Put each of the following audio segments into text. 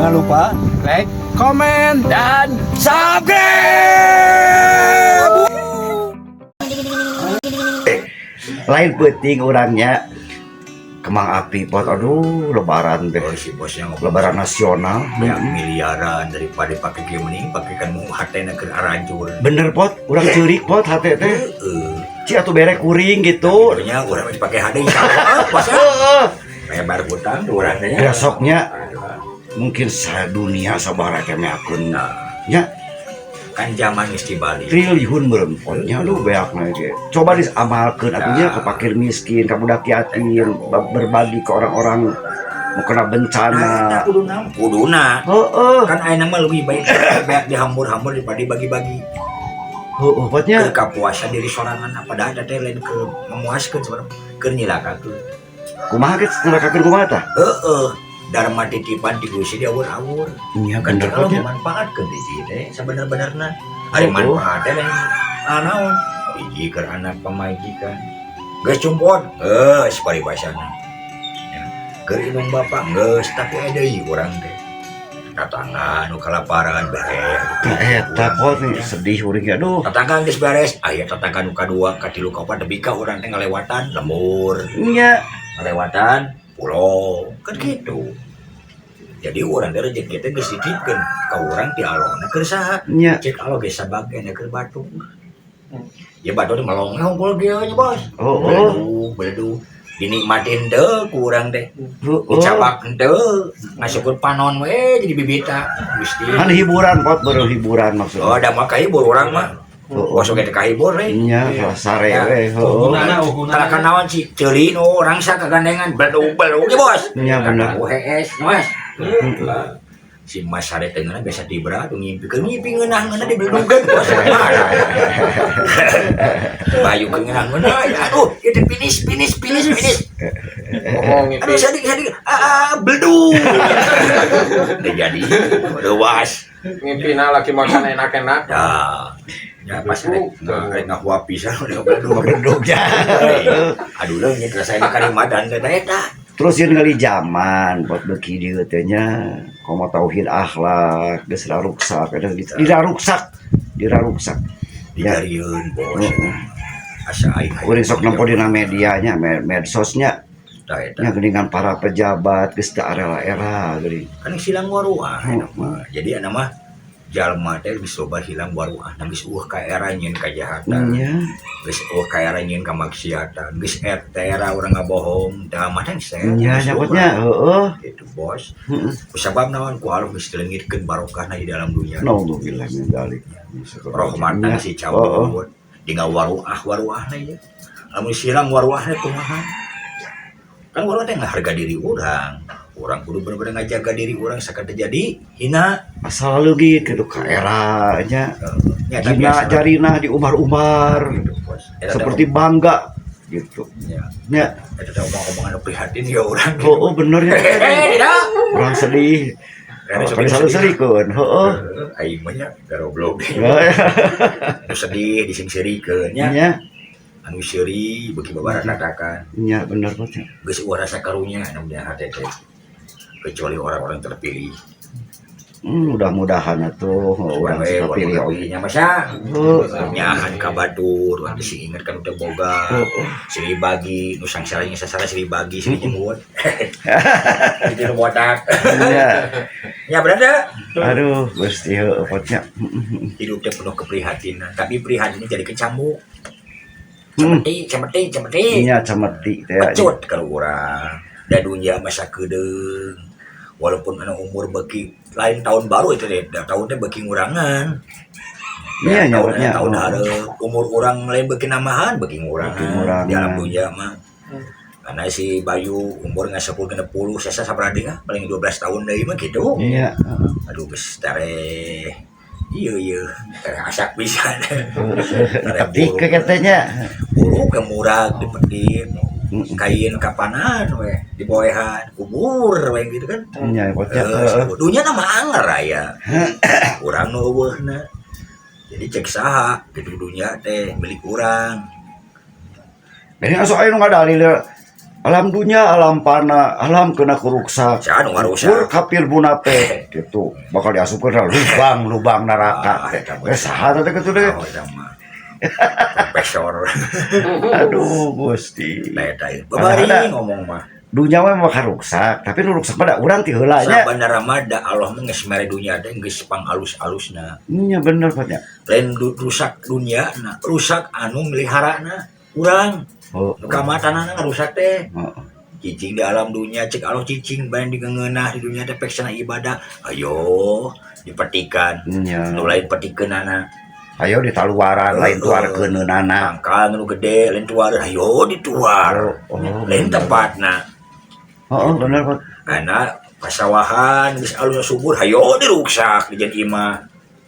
Jangan lupa Like, komen, dan subscribe. Lain penting orangnya kembang api pot, aduh, lebaran deh. Oh, si bosnya ngomong. Lebaran nasional. Ya, miliaran daripada pakai kieu, mending pakai kan mu hatena keur arancur. Bener, pot, urang ceurik, pot, hate teh. Heeh. Ci atuh bere kuring gitu. Nya urang mah dipake hade insyaallah, bos. Heeh. Lebar hutang urang teh nya. Besoknya mungkin sadunia sabaraha meakeun. Nah, nya. Kan zaman geus dibalik. Triliun meureun, pot, nya. Aduh, beakna ge coba diamalkeun atunya ke fakir miskin, ka budak yatim, berbagi ke orang-orang mau kena Nah, bencana. Eta kuduna kuduna. Heeh. Kan ayeuna mah lebih baik beak dihambur-hambur daripada dibagi-bagi. Heeh, potnya. Keur kapuasan diri sorangan, padahal teh lain keur memuaskeun sebenarnya, keur nyilakakeun. Kumaha geus nerakakeun, kumaha tah? Heeh, dharma titipan ti Gusti diawur-awur. Nya. Kan Bener. kalau Potnya. Memanfaatkeun hiji teh sabener-benerna ari manfaat teh lain naon, hiji keur anak pamajikan geus cumpon geus paribasana ya, keur indung bapak geus, tapi aya deui urang teh tatangga nu kalaparan bere. Nah, eta, pot, nih sedih uring ge, aduh. Tatangga geus beres, aya tatangga nu kadua, katilu, kaopat, nepi ka urang teh ngalewatan lembur, ngalewatan pulau kan gitu. Jadi urang teh rezeki teh geus dititipkeun ka urang ti Allah na keur saha? Cek Allah geus sabagean keur batur ya, batur teh melong hungkul kieu nya, bos. Oh. Beledug beledug, dinikmatin teu ku urang teh, dicabak henteu, ngasukeun panon we jadi bibita Gusti. Kan hiburan, pot, baru hiburan maksudnya. Oh, da mah kahibur urang mah. Bos oge teh kahibur we. Nya, sare we, heeh. Uhunana, uhunana. Kalakan naon sih ceuli nu rangsa kagandengan beledug beledug ge, bos. Nya, bener. Oh, hees, noes. Si Mas Sare teh ngeunah biasa tibra tuh ngimpi, keur ngimpi ngeunah-ngeunah dibeledugeun, bos. Bayu keur ngeunah-ngeunah, aduh, itu finish finish finish finish. Ngomong Aduh, sadik sadik, ah, beledug. Udah jadi, udah was. Ngimpina lagi makan enak-enak. Dah. Ya pas rek rek ngahuap pisan udah beledug. Beledug ya. Aduh, leungit rasanya kalimatan teh eta. Terus ieu ningali zaman buat beuki dieu teh nya, komo tauhid akhlak geus raruksak, eta diraruksak, diraruksak. Ya. Dijarieun, bos. Heeh. Asa aing Kuring sok nempo dina medianya, medsosnya. Tah eta. Nya geuningan para pejabat geus teu arela-era geuning. Kan hilang waruah eta mah. Jadi ana mah jalma teh geus loba hilang waruah, geus eueuh ka era nyieun kajahatan. Geus eueuh ka era nyieun kamaksiatan, geus eta era urang ngabohong, tah mah teh geus Nya, nyakutnya, heeh. gitu, bos. Heeh. Sabab naon, ku Allah geus dileungitkeun barokahna di dalam dunia. Naudzubillah min dzalik. Rahmatna si cabut tinggal waruah waruahna ieu. Lamun silang waruahna kumaha? Kan waruah teh harga diri urang. Urang kudu bener-bener ngajaga diri urang sakada jadi hina. Asal leungit gitu ka era nya. Ya, tapi Hina asal- jarina diumbar-umbar Gitu, bos. Eta teh seperti bangga gitu. Ya, Nya, eta teh omong-omongan nu prihatin ya urang. oh, bener ya. Eh, tidak. Urang sedih. Karena Oh, kan selalu serikeun, heeh. Aing mah nya garoblok. Nu sedih disingserikeun nya. Nya, Anu seuri beuki babarakatakan. Nya, bener banget. Geus eueuh rasa karunya anu hate teh. Kecuali orang-orang terpilih. Mudah-mudahan atuh urang we suka pilih oge. nya masa Heeh. nyaahan ka batur, waktu si inget kan udah boga silih bagi nu sangsara nya sasara silih bagi silih jemput itu nu botak. Nya. Ya berada. Aduh, Gusti, heueuh potnya. Hidup teh penuh keprihatinan, tapi prihatinnya jadi kecamuk, cemeti cemeti cemeti. Nya, cemeti teh. Pecut kalau urang da dunya masa kedeung, walaupun anu umur beki lain tahun baru itu deh, da tahun teh beki ngurangan. Iya, Ya, tahun, nya, tahun hareup umur urang lain beki nambahan, beki ngurangan. Beki ngurangan. Di alam dunia mah karena si Bayu umur nggak 10 60, sesa sabaraha deui, ah paling 12 tahun deui mah gitu. Aduh, geus tereh iya iya tereh asak pisan. Tapi ke katanya Buruk ke murag dipetik kain kapanan we diboehan kubur we gitu kan. Nya, potnya. Eh, dunia nama anger aya urang nu euweuhna. Jadi cek saha gitu dunia teh milik urang? Ini asup aya nu ngadalil. Alam dunia, alam pana, alam kena kuruksak. Saha nu ngarusak? Kur kafir munafik gitu. Bakal diasupkeun ka lubang-lubang neraka. Ah, eta mah. Eh, saha teh kitu teh? Oh, eta mah. Profesor. Aduh, Gusti. Nah, eta ieu. Babari Padahal ngomong mah. Dunia mah bakal ruksak, tapi nu ruksak mah da urang ti heula nya. Sabenerna mah da Allah mah geus mere dunia teh geus pangalus-alusna. Nya bener, Pak, nya. Lain rusak dunia na, rusak anu meliharana urang. Oh. Nu kamatanana ngarusak teh. Heeh. Cicing di alam dunia, cek Allah cicing bae digeungeunah di dunia teh peksana ibadah. Ayo dipetikan. Nya. Nu lain petikeunana. Ayo ditaluaran, lain tuarkeunana. Tangkal nu gede lain tuar, ayo dituar. Oh, Lain bener. tempatna. Heeh, bener, Pak. Karena pasawahan geus alus subur, hayo diruksak dijieun imah.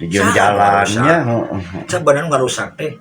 Dijieun Saha jalannya, ngarusak? Heeh. Sabenerna ngarusak teh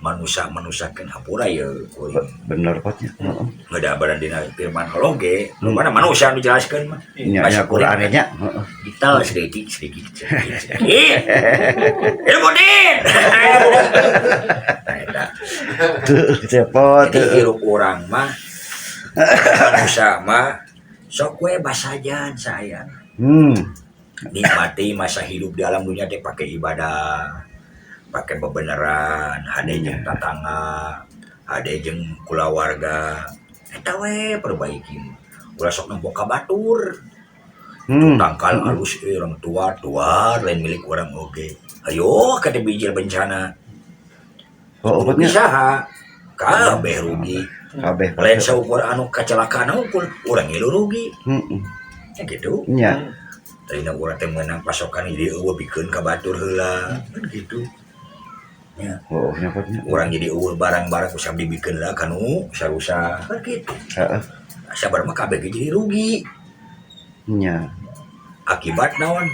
manusia manusakeun hampura ye kuring. Bener, Pak, nya. Heeh. Ngeudabaran dina firman Allah ge, nu mana manusia nu dijelaskeun mah. Nya Pas nya kuring Qur'an nya, heeh. Detail sedikit sedikit sedikit sedikit. Ilmu din. Nah, eta. Tuh, cepot. Jadi hirup urang mah manusia mah sok we basajan saya. Nikmati masa hidup di alam dunia teh pakai ibadah, pakai bebeneran, hade jeung tatangga, hade jeung kulawarga. Eta we perbaiki. Ulah sok nempo ka batur. Tangkal alus orang tua tuar lain milik orang oge. Ayo kata bijil bencana. Oh, Rugi nya. saha? Kabeh rugi. Kabeh. Lain saukur anu kecelakaan unggul, urang ngilu rugi. Heeh. Ya gitu. Nya. Tadina urang teh meunang pasokan jadi euweuh bikeun ka batur heula. Kan gitu. Ya. Oh, nya, Pak, nya. Urang jadi euweuh barang-barang usah dibikeun lah kanu sarusa. Kan gitu. Heeh. Sabar mah kabeh ge jadi rugi. Nya. Akibat naon?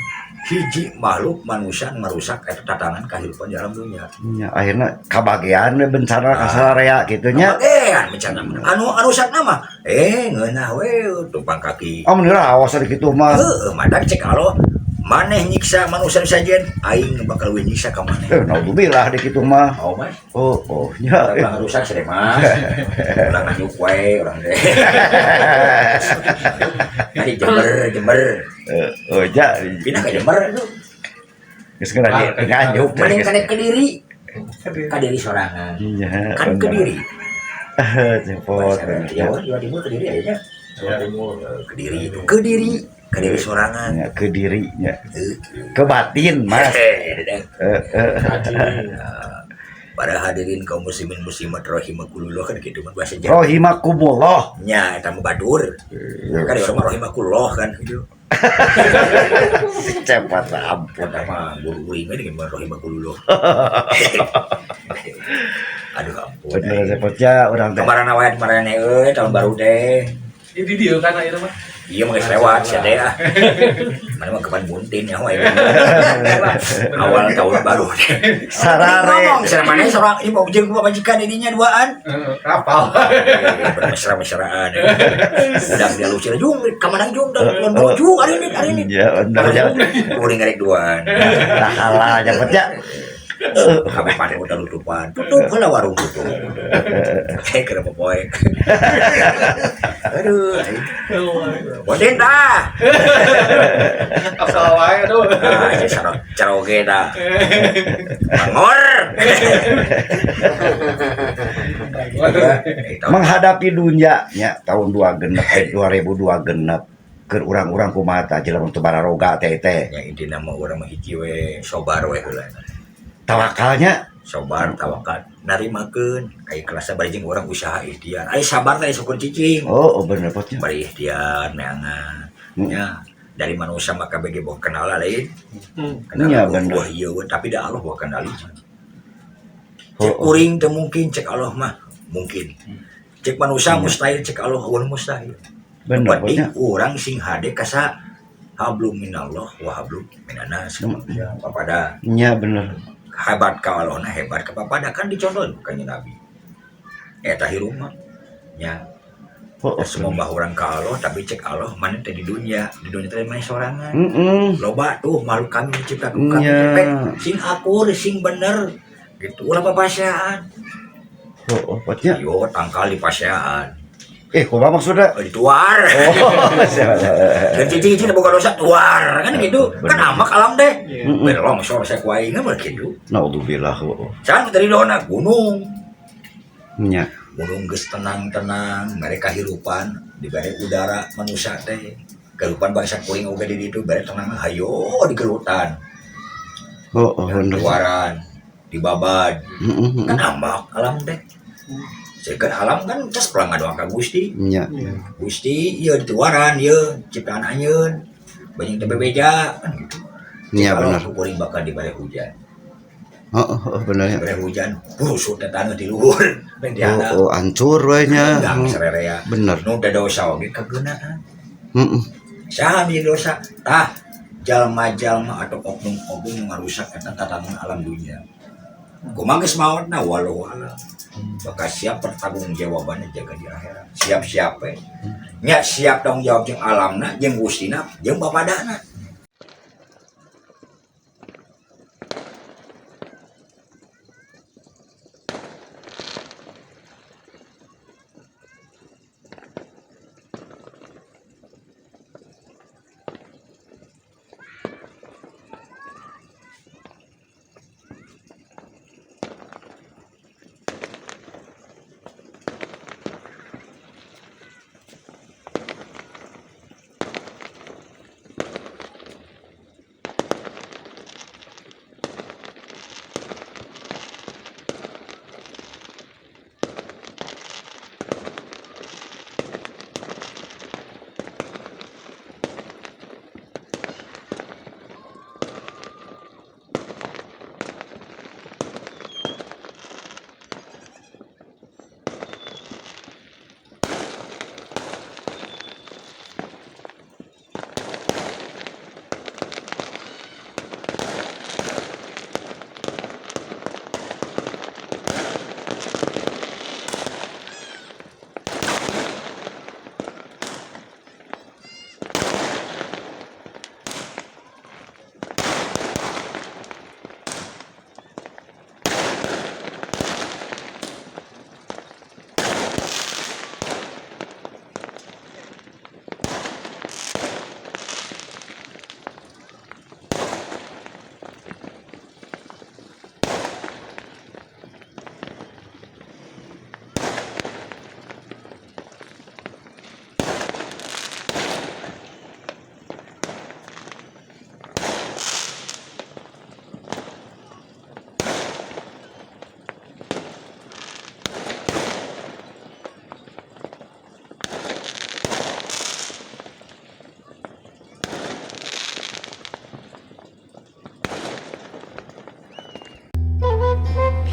Hiji makhluk manusia ngarusak eta tatanan kehidupan di alam dunia. Nya akhirnya kabagian we bencana ka sararea kitu nya. Kabagian bencana anu arusak nama ngeunah we tumpang kaki. Oh, mun rawas ari kitu mah. Heeh, madak cek Allah maneh nyiksa manusia sajen aing bakal we nyiksa ka maneh. Eh, naudzubillah di kitu mah. Oh, Mas. Oh, oh, nya. Urang rusak sere Mas. Urang nanyuk wae urang teh. Tadi Jember, Jember. Eh, oh, ja. Pindah ke Jember itu. Geus geuna di Nganjuk. Mending kane Kediri. Kediri sorangan. Nya. Kan Kediri. Cepot. Jawa, Jawa Timur Kediri aja nya. Jawa Timur. Kediri itu. Kediri. Kediri sorangan. Nya Kediri nya. Ke batin, Mas. Eh, Eh, eh. Para hadirin kaum muslimin muslimat rahimakumullah kan gitu kan bahasa Jawa. Rahimakumullah. Nya eta mah batur. Kan di orang mah rahimakumullah kan gitu. Cepat ampun. Eta mah guru uring we dengan rahimakumullah. Aduh ampun. Bener cepotnya urang teh. Kemarin wae kemarin euy tahun baru teh. Ini dia kan akhirnya mah. Iya mah geus lewat sia teh ah. Mana mah kapan buntin ya we. Awal tahun baru teh. Sarare. Ngomong cenah maneh sorang ieu mau jeung pamajikan didinya duaan. Kapal. Bermesra-mesraan. Udah dia lucu jung ka mana jung dan lawan bojo hari ini hari ini. Ya bener ya. Uring ngarek duaan. Nah kalah cepotnya. Kabeh panen udah tutupan. Tutup heula warung tutup. Kayak kira popoe. Aduh. Boden dah. Asal wae aduh. Ah, ini sarok caroge dah. Bangor. Menghadapi dunia nya tahun 2 genep 2002 genep keur urang-urang kumaha tah jelema teu bararoga teh teh. Ya intina mah urang mah hiji we sobar we heula. Tawakalnya Sobar tawakal narimakeun aya kelasna bari jeung urang usaha ikhtiar. Aya sabar teh syukur cicing. Oh, oh bener potnya. Bari ikhtiar neangan. Ya, dari manusia maka bagi bawa kenal lain. Kenal Iya, wah, bener. wah, iya, wah, tapi dah Allah bawa kendali. Cek Oh, oh. uring teu mungkin, cek Allah mah mungkin. Cek manusia mustahil, cek Allah awal mustahil. Bener Penting potnya. urang sing hade kasa hablum minallah wa hablum minanas. Papada Nya bener. hebat ka Allah nah hebat ka papada kan dicontoh bukannya nabi. Eta hirup mah. Nya Oh, oh, semua bah urang ka Allah tapi cek Allah mana teh di dunia teh maneh sorangan. Heeh. Loba tuh makhluk kami menciptakan kami Nya. teh sing akur sing bener gitu ulah papasean. Oh, oh potnya. Yo tangkal di pasean. Eh, kumaha maksudna? Oh, dituar. Oh, siapa? Dan cicing-cicing boga dosa tuar kan gitu. Kan ambek alam deh. Iya. Bener longsor saya ku aing mah gitu. Naudzubillah. Oh. Can tadi dona gunung. Nya. Gunung geus tenang-tenang, mereka hirupan dibere udara manusia teh. Kehidupan bangsa kuring oge di ditu bere tenang hayo digelutan. Oh, bener. Tuaran, dibabad. Heeh. Kan ambek alam teh. Kan alam kan cas pelang ngadoa ka Gusti. Nya. Iya. Gusti ieu dituaran ieu ciptaan anjeun. Banyak teh bebeja kan gitu. Nya Kalau bener. kuring bakal dibere hujan. Oh, bener ya. Dibere hujan, burusut teh taneuh di luhur. Ben di handap. Oh, hancur we nya. Enggak sarerea. Bener. Nu teh dosa oge kageunaan. Heeh. Saha nu dosa? Tah jalma-jalma atau oknum-oknum yang ngarusak eta tatanan alam dunia. Kumaha geus maotna walau alam. Bakal siap pertanggungjawabannya jaga di akhirat. Siap-siap we. Nya siap tanggung jawab jeung alamna, jeung Gustina, jeung bapadana.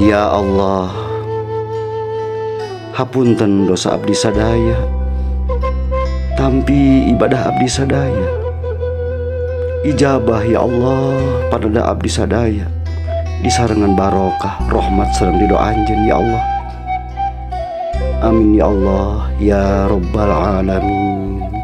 Ya Allah, hapunten dosa abdi sadaya, tampi ibadah abdi sadaya, ijabah ya Allah pada abdi sadaya, disarengan barokah rahmat sareng ridho anjeun ya Allah. Amin ya Allah ya rabbal alamin.